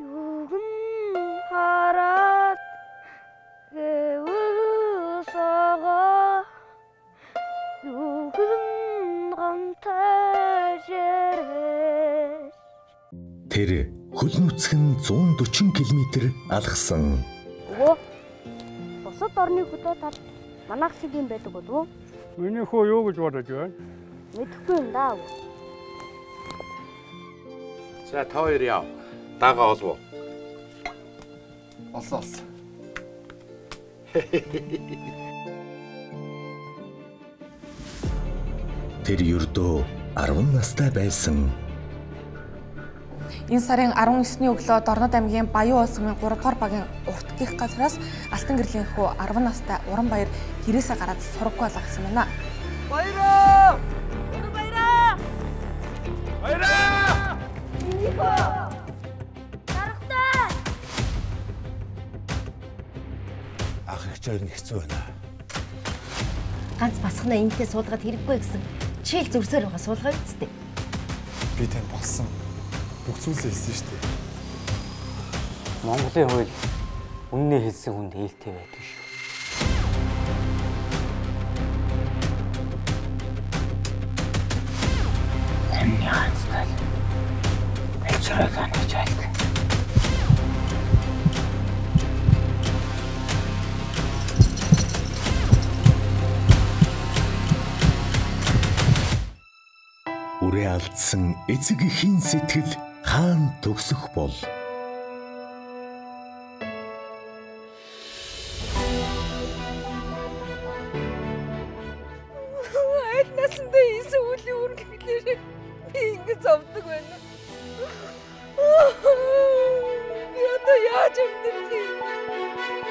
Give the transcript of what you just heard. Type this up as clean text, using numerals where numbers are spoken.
Югэн хараад гэвсага югэн гамтаж ирээс. Тэр хөл нүцгэн 140 км алхсан. Өвөө, бусад орны хөдөө тал манайх шиг юм байдаг болов уу? Миний хөө юу гэж бодож байна? Мэдэхгүй юм даа. За та хоёр яв. Дагаа олов. Олсон олсон. Тэр ердөө 10 настай байсан. Энэ сарын 19-ний өглөө Дорнод аймгийн Баян улсын 3 дугаар багийн урт гих газраас Алтан гэрлийн хүү 10 настай Уран Баяр гэрээсээ гараад сураггүй алгасан байна. Баяраа! Уран Баяраа! Баяраа! Миний хөө! Дарагтай! Ах их хоёр нь хэцүү байна. Ганц басхнаа энтэй суулгаад хэрэггүй гэсэн чийл зүрсээр байгаа суулгаа үсттэй. Би тань болсон. Бүх зүйлсээ хэлсэн шүү дээ. Монголын хууль үннээ хэлсэн хүнд ээлтэй байдаг шүү. Таны ганцтай алчраад анаж айлт. Үрээ алдсан эцэг эхийн сэтгэл хаан төгсөх бол. Аль насандаа хийсэн үлийн үргэлжлэлээр би ингэж зовдөг байна. Би одоо яаж амьдрах юм?